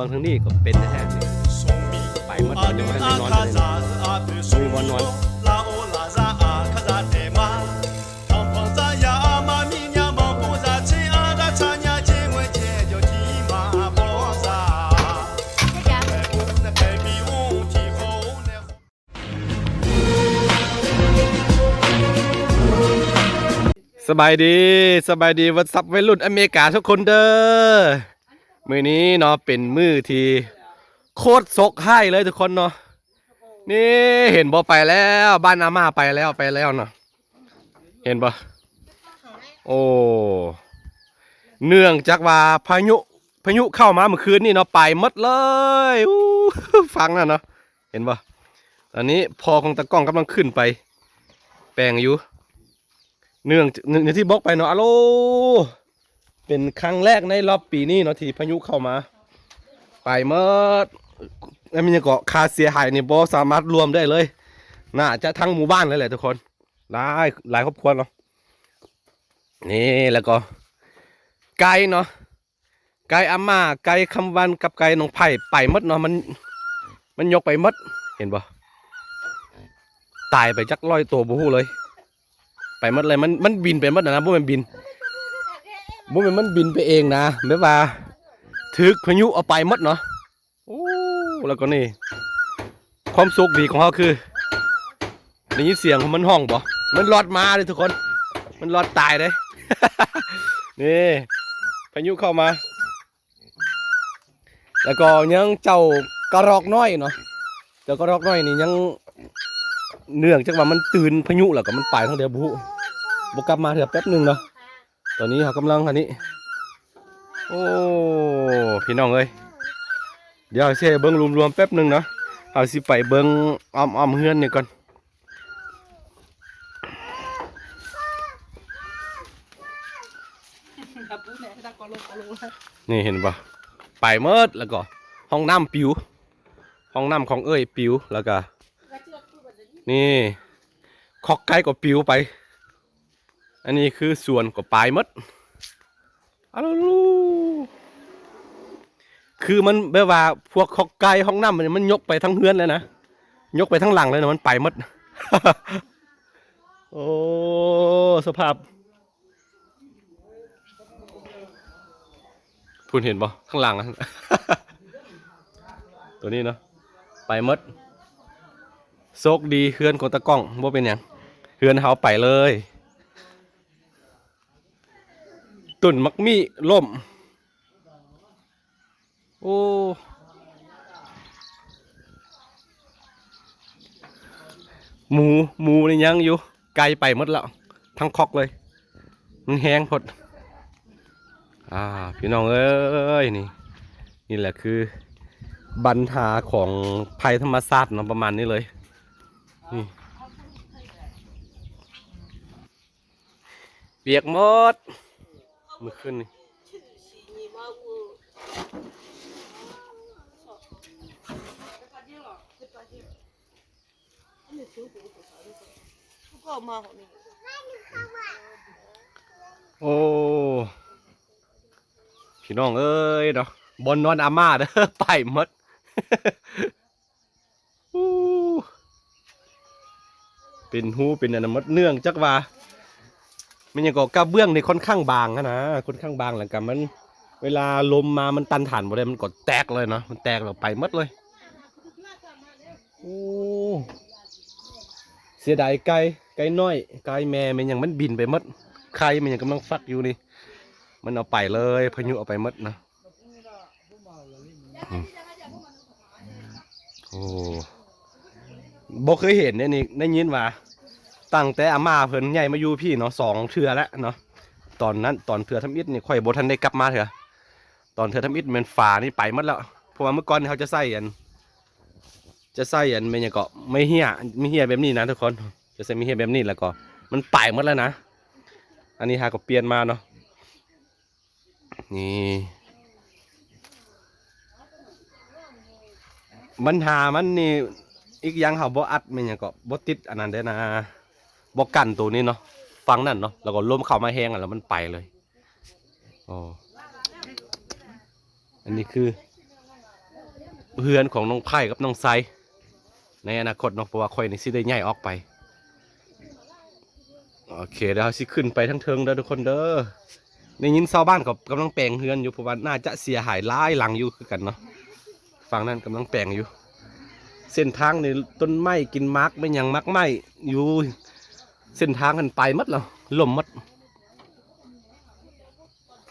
ເບິ່ງທາງນີ້ກໍເປັນແທ້ໆ ໄປໝົດ ບໍ່ມີບ່ອນນອນເລີຍ ບໍ່ມີບ່ອນນອນ. ສະບາຍດີ ສະບາຍດີ ວັດຊັບ ໄວລຸ້ນອາເມລິກາທຸກຄົນເດີ. ມື້ນີ້ເນາະ ເປັນມື້ທີ່ໂຄດໂຊກຮ້າຍເລີຍທຸກຄົນເນາະ. ນີ້ເຫັນບໍ່ ໄປແລ້ວ ບ້ານອາມ່າໄປແລ້ວ ໄປແລ້ວເນາະ ເຫັນບໍ່? ໂອ້ ເນື່ອງຈາກວ່າພາຍຸ ພາຍຸເຂົ້າມາມື້ຄືນນີ້ເນາະ ໄປໝົດເລີຍ. ອູ້ ຝັ່ງນັ້ນເນາະ ເຫັນບໍ່? ຕອນນີ້ພໍ່ຂອງຕາກ້ອງກຳລັງຂຶ້ນໄປແປງຢູ່ ເນື່ອງ ເນື່ອງທີ່ບອກໄປເນາະ ອາໂລ ເປັນຄັ້ງແລກໃນລອບປີນີ້ເນາະ ທີ່ພາຍຸເຂົ້າມາ ໄປໝົດ. ແລ້ວມັນຍັງເກາະ ຄ່າເສຍຫາຍນີ້ບໍ່ສາມາດລວມໄດ້ເລີຍ ໜ້າຈະທັງໝູ່ບ້ານເລີຍແຫຼະທຸກຄົນ ຫຼາຍ ຫຼາຍຄອບຄົວເນາະ. ນີ້ ແລ້ວກໍໄກ່ເນາະ ໄກ່ອາມ່າ ໄກ່ຄຳວັນ ກັບໄກ່ໜອງໄຜ່ ໄປໝົດເນາະ. ມັນ ມັນຍົກໄປໝົດ ເຫັນບໍ່? ຕາຍໄປຈັກຮ້ອຍໂຕບໍ່ຮູ້ເລີຍ ໄປໝົດເລີຍ. ມັນ ມັນບິນໄປໝົດນະ ບໍ່ແມ່ນບິນ ບໍ່ແມ່ນມັນບິນໄປເອງນະ ແບບວ່າຖືກພາຍຸເອົາໄປໝົດເນາະ. ໂອ້ ແລ້ວກໍນີ້ ຄວາມໂຊກດີຂອງເຮົາຄື ໄດ້ຍິນສຽງຂອງມັນຮ້ອງບໍ່? ມັນລອດມາເດ້ທຸກຄົນ ມັນລອດຕາຍເດ້. ນີ້ ພາຍຸເຂົ້າມາ ແລ້ວກໍຍັງເຈົ້າກະຮອກນ້ອຍເນາະ ເຈົ້າກະຮອກນ້ອຍນີ້ຍັງ ເນື່ອງຈາກວ່າມັນຕື່ນພາຍຸ ແລ້ວກໍມັນໄປທາງໃດບໍ່ຮູ້ ບໍ່ກັບມາເທື່ອ ແປັບໜຶ່ງເນາະ. ຕອນນີ້ເຮົາກຳລັງ ອັນນີ້ ໂອ້ ພີ່ນ້ອງເອີຍ ດຽວເຮົາຊິໃຫ້ເບິ່ງລວມໆແປັບໜຶ່ງເນາະ. ເຮົາຊິໄປເບິ່ງອ້ອມໆເຮືອນນີ້ກ່ອນ. ນີ້ເຫັນບໍ່? ໄປໝົດ ແລ້ວກໍຫ້ອງນ້ຳປິວ ຫ້ອງນ້ຳຂອງເອື້ອຍປິວ ແລ້ວກໍນີ້ ຄອກໄກ່ກໍປິວໄປ. ອັນນີ້ຄືສວນກໍໄປໝົດ ອາລູລູ ຄືມັນແບບວ່າພວກຄອກໄກ່ ຫ້ອງນ້ຳມັນ ມັນຍົກໄປທັງເຮືອນເລີຍນະ ຍົກໄປທັງຫຼັງເລີຍນະ ມັນໄປໝົດ. ໂອ້ ສະພາບ ພຸ້ນເຫັນບໍ່ ຂ້າງຫຼັງ ໂຕນີ້ເນາະ ໄປໝົດ. ໂຊກດີເຮືອນຂອງຕາກ້ອງບໍ່ເປັນຫຍັງ ເຮືອນເຮົາໄປເລີຍ. ຕົ້ນໝາກມີ້ລົ້ມ ໂອ້ ໝູ ໝູນີ້ຍັງຢູ່ ໄກ່ໄປໝົດແລ້ວ ທັງຄອກເລີຍ ມັນແຮງໂພດ. ອ່າ ພີ່ນ້ອງເອີຍ ນີ້ ນີ້ແຫຼະຄືບັນຫາຂອງໄພທຳມະຊາດເນາະ ປະມານນີ້ເລີຍ ນີ້ ປຽກໝົດ ມື້ຄືນນີ້. ໂອ້ ພີ່ນ້ອງເອີຍເນາະ ບ່ອນນອນອາມ່າເດີ ໄປໝົດ. ໂອ້ ເປັນຮູເປັນອັນນັ້ນໝົດ ເນື່ອງຈາກວ່າ ແມ່ນຫຍັງກໍ ກະເບື້ອງນີ້ຄ່ອນຂ້າງບາງຫັ້ນນະ ຄ່ອນຂ້າງບາງ ແລ້ວກະມັນ ເວລາລົມມາມັນຕ້ານທານບໍ່ໄດ້ ມັນກໍແຕກເລີຍເນາະ ມັນແຕກແລ້ວໄປໝົດເລີຍ. ໂອ້ ເສຍດາຍໄກ່ ໄກ່ນ້ອຍ ໄກ່ແມ່ ແມ່ນຫຍັງມັນບິນໄປໝົດ ໄຂ່ແມ່ນຫຍັງກຳລັງຟັກຢູ່ນີ້ ມັນເອົາໄປເລີຍ ພາຍຸເອົາໄປໝົດນະ. ອືມ ໂອ້ ບໍ່ເຄີຍເຫັນເດ້ນີ້ ໄດ້ຍິນວ່າ ຕັ້ງແຕ່ອາມ່າເພິ່ນຍ້າຍມາຢູ່ພີ້ເນາະ ສອງເທື່ອແລ້ວເນາະ. ຕອນນັ້ນ ຕອນເທື່ອທຳອິດນີ້ ຂ້ອຍບໍ່ທັນໄດ້ກັບມາເທື່ອ ຕອນເທື່ອທຳອິດແມ່ນຝານີ້ໄປໝົດແລ້ວ ເພາະວ່າເມື່ອກ່ອນນີ້ເຮົາຈະໃສ່ອັນ ຈະໃສ່ອັນ ແມ່ນຫຍັງເກາະ ໄມ້ເຫ້ຍ ໄມ້ເຫ້ຍແບບນີ້ນະທຸກຄົນ ຈະໃສ່ໄມ້ເຫ້ຍແບບນີ້ ແລ້ວກໍມັນໄປໝົດແລ້ວນະ. ອັນນີ້ຫາກໍປ່ຽນມາເນາະ. ນີ້ ບັນຫາມັນນີ້ ອີກຢ່າງເຮົາບໍ່ອັດ ແມ່ນຫຍັງເກາະ ບໍ່ຕິດອັນນັ້ນເດ້ນະ ບໍ່ກັນໂຕນີ້ເນາະ ຝັ່ງນັ້ນເນາະ ແລ້ວກໍລົມເຂົ້າມາແຮງ ແລ້ວມັນໄປເລີຍ. ອໍ ອັນນີ້ຄື ເຮືອນຂອງນ້ອງໄພກັບນ້ອງໄຊໃນອະນາຄົດເນາະ ເພາະວ່າຂ້ອຍນີ້ຊິໄດ້ຍ້າຍອອກໄປ. ໂອເຄ ດຽວເຮົາຊິຂຶ້ນໄປທາງເທິງເດີທຸກຄົນເດີ. ໄດ້ຍິນຊາວບ້ານກໍກຳລັງແປງເຮືອນຢູ່ ເພາະວ່າໜ້າຈະເສຍຫາຍຫຼາຍຫຼັງຢູ່ຄືກັນເນາະ. ຝັ່ງນັ້ນກຳລັງແປງຢູ່. ເສັ້ນທາງນີ້ຕົ້ນໄມ້ກິນໝາກແມ່ນຫຍັງ ໝາກໄມ້ຢູ່ເສັ້ນທາງຫັ້ນໄປໝົດແລ້ວ ລົ້ມໝົດ.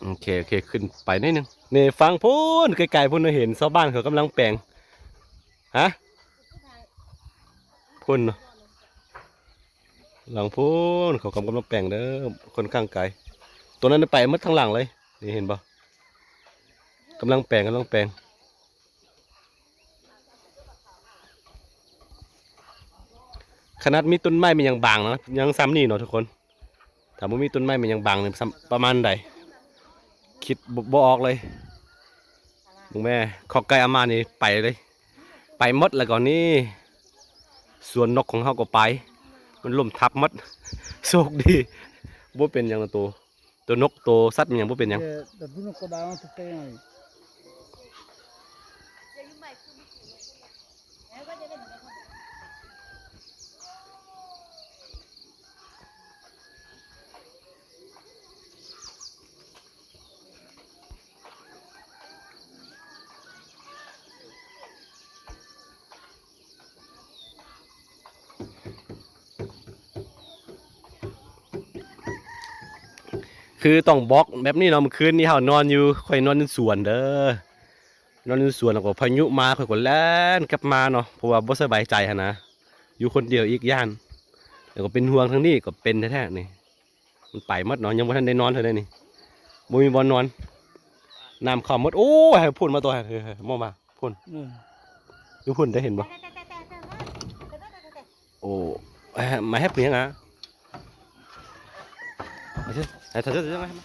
ໂອເຄ ໂອເຄ ຂຶ້ນໄປໜ້ອຍໜຶ່ງ. ນີ້ຝັ່ງພຸ້ນ ໄກໆພຸ້ນ ເຫັນຊາວບ້ານເຂົາກຳລັງແປງ ຮະ ພຸ້ນເນາະ ຫຼັງພຸ້ນ ເຂົາກຳລັງແປງເດີ ຄ່ອນຂ້າງໄກ. ຕົວນັ້ນໄປໝົດທັງຫຼັງເລີຍ ນີ້ເຫັນບໍ່? ກຳລັງແປງ ກຳລັງແປງ. ຂະໜາດມີຕົ້ນໄມ້ແມ່ນຫຍັງບາງເນາະ ຍັງສ່ຳນີ້ເນາະທຸກຄົນ. ຖ້າບໍ່ມີຕົ້ນໄມ້ແມ່ນຫຍັງບາງນີ້ ສ່ຳປະມານໃດ ຄິດບໍ່ ບໍ່ອອກເລີຍ. ເບິ່ງແມ້ ຂອກໄກ່ອາມ່ານີ້ໄປເລີຍ ໄປໝົດ. ແລ້ວກໍນີ້ ສວນນົກຂອງເຮົາກໍໄປ ມັນລົ້ມທັບໝົດ. ໂຊກດີ ບໍ່ເປັນຫຍັງນະໂຕ ໂຕນົກໂຕສັດແມ່ນຫຍັງບໍ່ເປັນຫຍັງ. ຄືຕ້ອງບອກແບບນີ້ເນາະ ມື້ຄືນນີ້ເຮົານອນຢູ່ ຂ້ອຍນອນຢູ່ສວນເດີ ນອນຢູ່ສວນ ແລ້ວກໍພາຍຸມາ ຂ້ອຍກໍແລ່ນກັບມາເນາະ ເພາະວ່າບໍ່ສະບາຍໃຈຫັ້ນນະ ຢູ່ຄົນດຽວອີກ ຢ້ານ ແລ້ວກໍເປັນຫ່ວງທາງນີ້ ກໍເປັນແທ້ໆນີ້. ມັນໄປໝົດເນາະ ຍັງບໍ່ທັນໄດ້ນອນເທື່ອໃດນີ້ ບໍ່ມີບ່ອນນອນ ນ້ຳເຂົ້າໝົດ. ໂອ້ຍ ໃຫ້ພຸ້ນມາຕົວະ ເຮີ້ຍ ເຮີ້ຍ ມອງມາພຸ້ນ ເອີ ຢູ່ພຸ້ນໄດ້ເຫັນບໍ່? ໂອ້ ມາແຮັບຫຍັງອະ? ມາເຖາະ ມາເຖາະ ມາເຖາະ.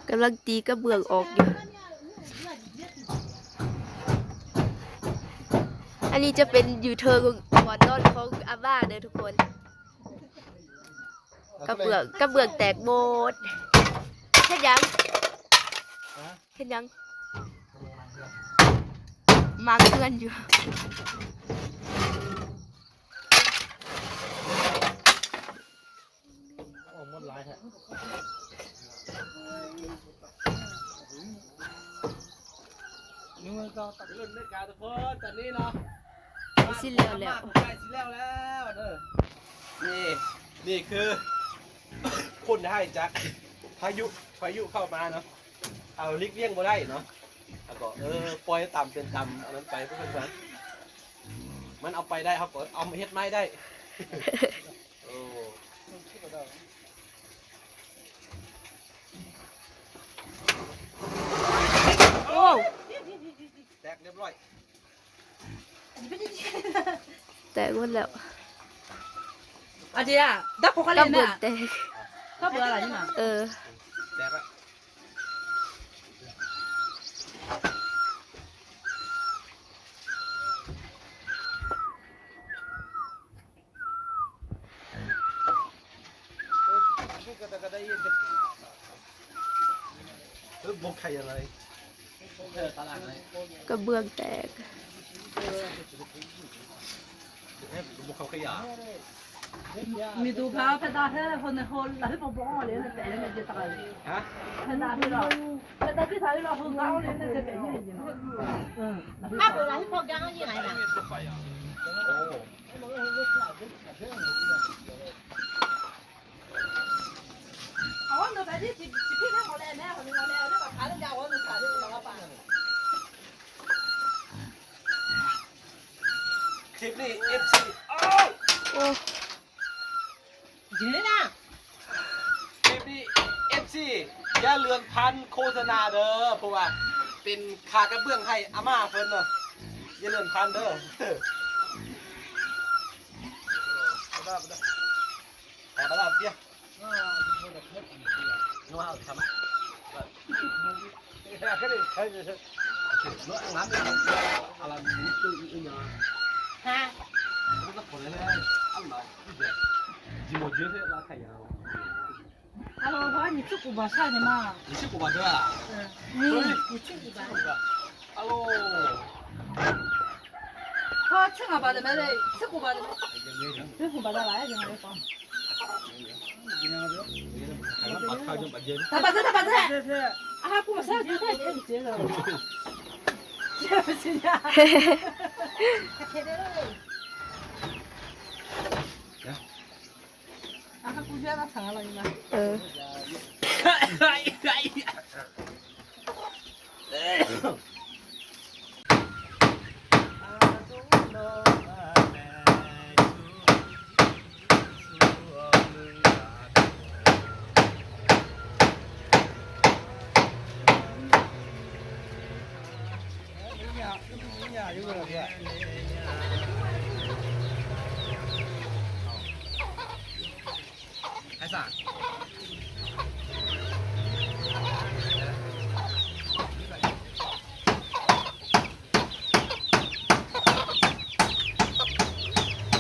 ກຳລັງຕີກະເບື້ອງອອກຢູ່. ອັນນີ້ຈະເປັນຢູ່ເທິງບ່ອນນອນຂອງອາມ່າເດີທຸກຄົນ. ກະເບື້ອງ ກະເບື້ອງແຕກໝົດ. ເຮັດຫຍັງ? ເຮັດຫຍັງ? ມ້າງເຮືອນຢູ່. ໂອ້ ມົດຫຼາຍແທ້. ລຸ້ນເດີກາທຸກຄົນ ຕອນນີ້ເນາະ ໃກ້ຊິແລ້ວແລ້ວ ໃກ້ຊິແລ້ວແລ້ວເດີ. ນີ້ ນີ້ຄືຜົນຮ້າຍຈາກພາຍຸ ພາຍຸເຂົ້າມາເນາະ. ເຮົາຫຼີກລ່ຽງບໍ່ໄດ້ເນາະ ເຮົາກໍ ເອີ ປ່ອຍຕາມເປັນຕາມອັນນັ້ນໄປ ເພື່ອນວ່າມັນເອົາໄປໄດ້ ເຮົາກໍເອົາເຮັດໃໝ່ໄດ້. ໂອ້ ໂອ້ ແຕກຮຽບຮ້ອຍ. ແຕກໝົດແລ້ວ. ອາເຈຍ ດັບເຂົ້າມາເລີຍແມ່ ກະເບື້ອງແຕກ. ເຂົ້າເບືອລະນີ້ນະ ເອີ ແຕກລະ. ໂ ກະເບື້ອງແຕກ. ຄລິບນີ້ ເອັຟຊີ ໂອ້ຍ ຄລິບນີ້ ເອັຟຊີ ຢ່າເລື່ອນຜ່ານໂຄສະນາເດີ ເພາະວ່າເປັນຄ່າກະເບື້ອງໃຫ້ອາມ່າເພິ່ນເນາະ ຢ່າເລື່ອນຜ່ານເດີ. 你去古巴啥的嘛？你去古巴对吧？嗯，你去古巴。 Hello. 好，吃古巴的没得，吃古巴的没得，吃古巴的来，你还讲。他把这，他把这，啊，给我上去，太太直接了。这不行呀。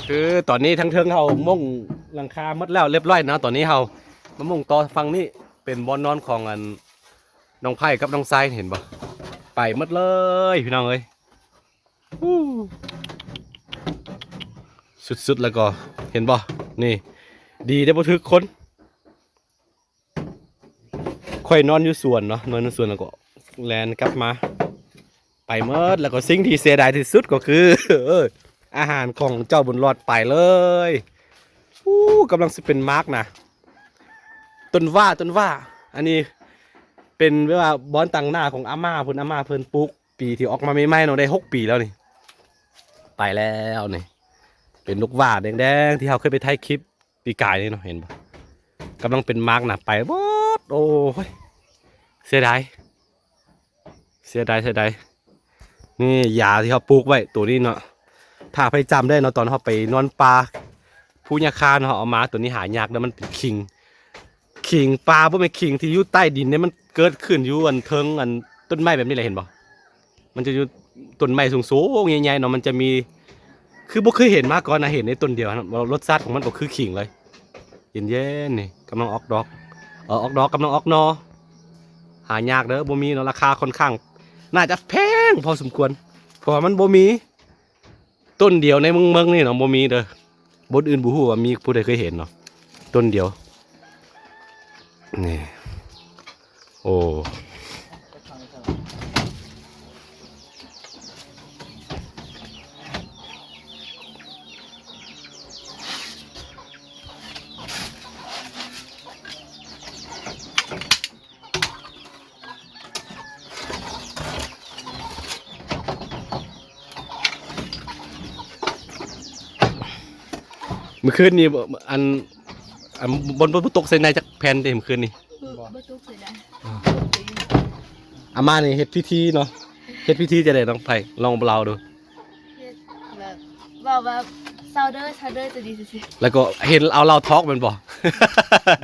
ຄືຕອນນີ້ທາງເທິງເຮົາມຸງຫຼັງຄາໝົດແລ້ວລຽບຮ້ອຍເນາະ. ຕອນນີ້ເຮົາມາມຸງຕໍ່ຝັ່ງນີ້ ເປັນບ່ອນນອນຂອງອັນ ນ້ອງໄຜ່ກັບນ້ອງຊາຍ ເຫັນບໍ່? ໄປໝົດເລີຍພີ່ນ້ອງເອີຍ. ສຸດໆ ແລ້ວກໍ ເຫັນບໍ່? ນີ້ ດີໄດ້ບໍ່ຖືກຄົນ. ຂ້ອຍນອນຢູ່ສວນເນາະ ນອນຢູ່ສວນ ແລ້ວກໍແລ່ນກັບມາ ໄປໝົດ. ແລ້ວກໍສິ່ງທີ່ເສຍດາຍທີ່ສຸດກໍຄື ອາຫານຂອງເຈົ້າບຸນຫຼອດໄປເລີຍ. ອູ້ ກຳລັງຊິເປັນໝາກນະ ຕົ້ນຫວ້າ ຕົ້ນຫວ້າ. ອັນນີ້ເປັນແບບວ່າບ່ອນຕາງໜ້າຂອງອາມ່າເພິ່ນ ອາມ່າເພິ່ນປູກ ປີທີ່ອອກມາໃໝ່ໆເນາະ ໄດ້ຫົກປີແລ້ວນີ້ ໄປແລ້ວນີ້. ເປັນລູກຫວ້າແດງໆ ທີ່ເຮົາເຄີຍໄປຖ່າຍຄລິບປີກາຍນີ້ເນາະ ເຫັນບໍ່? ກຳລັງເປັນໝາກນະ ໄປໝົດ. ໂອ້ຍ ເສຍດາຍ ເສຍດາຍ ເສຍດາຍ. ນີ້ຢາທີ່ເຮົາປູກໄວ້ໂຕນີ້ເນາະ ຖ້າໃຜຈຳໄດ້ເນາະ ຕອນເຮົາໄປນອນປ່າພູຍາຄາເນາະ ເຮົາເອົາມາ. ໂຕນີ້ຫາຍາກເດີ ມັນເປັນຂີງ ຂີງປ່າ ບໍ່ແມ່ນຂີງທີ່ຢູ່ໃຕ້ດິນເດ້ ມັນເກີດຂຶ້ນຢູ່ອັນເທິງອັນຕົ້ນໄມ້ແບບນີ້ແຫຼະ ເຫັນບໍ່? ມັນຈະຢູ່ຕົ້ນໄມ້ສູງໆ ໃຫຍ່ໆເນາະ ມັນຈະມີ ຄືບໍ່ເຄີຍເຫັນມາກ່ອນນະ ເຫັນໃນຕົ້ນດຽວນະ. ລົດຊາດຂອງມັນກໍຄືຂີງເລີຍ ເຢັນໆ ນີ້ ກຳລັງອອກດອກ ເອີ ອອກດອກ ກຳລັງອອກໜໍ່. ຫາຍາກເດີ ບໍ່ມີເນາະ ລາຄາຄ່ອນຂ້າງໜ້າຈະແພງພໍສົມຄວນ ເພາະວ່າມັນບໍ່ມີ ຕົ້ນດຽວໃນເມືອງ ເມືອງນີ້ເນາະ ບໍ່ມີເດີ. ບ່ອນອື່ນບໍ່ຮູ້ວ່າມີຜູ້ໃດເຄີຍເຫັນເນາະ ຕົ້ນດຽວນີ້. ໂອ້ ມື້ຄືນນີ້ ອັນ ອັນ ບໍ່ ບໍ່ຕົກໃສ່ໃນຈັກແຜ່ນເດ້ມື້ຄືນນີ້? ບໍ່ ບໍ່ຕົກໃສ່ໃນ. ອາມ່ານີ້ເຮັດພິທີເນາະ ເຮັດພິທີຈັ່ງໃດ ນ້ອງໄພ ລອງເລົ່າດູ. ເຮັດແບບ ເວົ້າແບບ ເຊົາເດີ ເຊົາເດີ ຈະດີຊື່ໆ. ແລ້ວກໍເຫັນເອົາເຫຼົ້າຖອກແມ່ນບໍ່?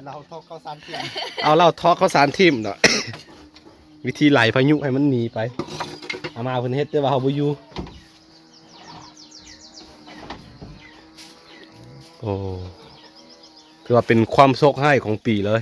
ເຫຼົ້າຖອກເຂົ້າສານຖິ້ມ ເອົາເຫຼົ້າຖອກເຂົ້າສານຖິ້ມເນາະ. ວິທີໄລ່ພາຍຸໃຫ້ມັນໜີໄປ. ອາມ່າເພິ່ນເຮັດ ແຕ່ວ່າເຮົາບໍ່ຢູ່. ໂອ້ ຖືວ່າເປັນຄວາມໂຊກຮ້າຍຂອງປີເລີຍ.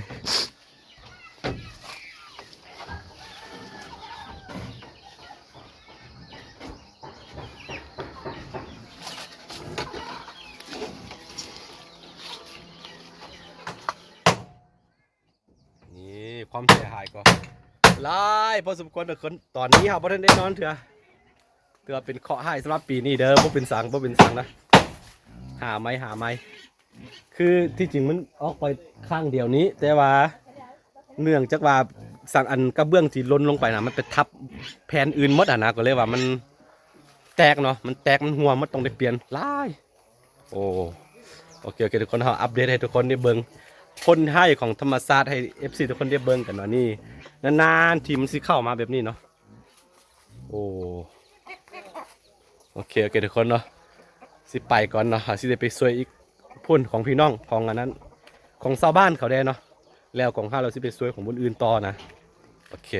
ນີ້ຄວາມເສຍຫາຍກໍຫຼາຍພໍສົມຄວນເດີ ຄົນ ຕອນນີ້ເຮົາບໍ່ທັນໄດ້ນອນເທື່ອ ຖືວ່າເປັນເຄາະຮ້າຍສຳລັບປີນີ້ເດີ. ບໍ່ເປັນສັງ ບໍ່ເປັນສັງນະ ຫາໃໝ່ ຫາໃໝ່. ຄືທີ່ຈິງມັນອອກໄປຂ້າງດຽວນີ້ ແຕ່ວ່າເນື່ອງຈາກວ່າສັງ ອັນກະເບື້ອງທີ່ຫຼົ່ນລົງໄປນະ ມັນໄປທັບແຜ່ນອື່ນໝົດຫັ້ນນະ ກໍເລີຍວ່າມັນແຕກເນາະ ມັນແຕກ ມັນຮົ່ວໝົດ ຕ້ອງໄດ້ປ່ຽນຫຼາຍ. ໂອ້ ໂອເຄ ໂອເຄ ທຸກຄົນ ເຮົາອັບເດດໃຫ້ທຸກຄົນໄດ້ເບິ່ງຜົນຮ້າຍຂອງທຳມະຊາດ ໃຫ້ເອັຟຊີທຸກຄົນໄດ້ເບິ່ງກັນວ່ານີ້ ນານໆທີມັນຊິເຂົ້າມາແບບນີ້ເນາະ. ໂອ້ ໂອເຄ ໂອເຄ ທຸກຄົນເນາະ ຊິໄປກ່ອນເນາະ ເຮົາຊິໄດ້ໄປຊ່ວຍອີກພຸ້ນ ຂອງພີ່ນ້ອງ ຂອງອັນນັ້ນ ຂອງຊາວບ້ານເຂົາແດ່ເນາະ ແລ້ວຂອງເຮົາ ເຮົາຊິໄປຊ່ວຍຂອງບ່ອນອື່ນຕໍ່ນະ. ໂອເຄ.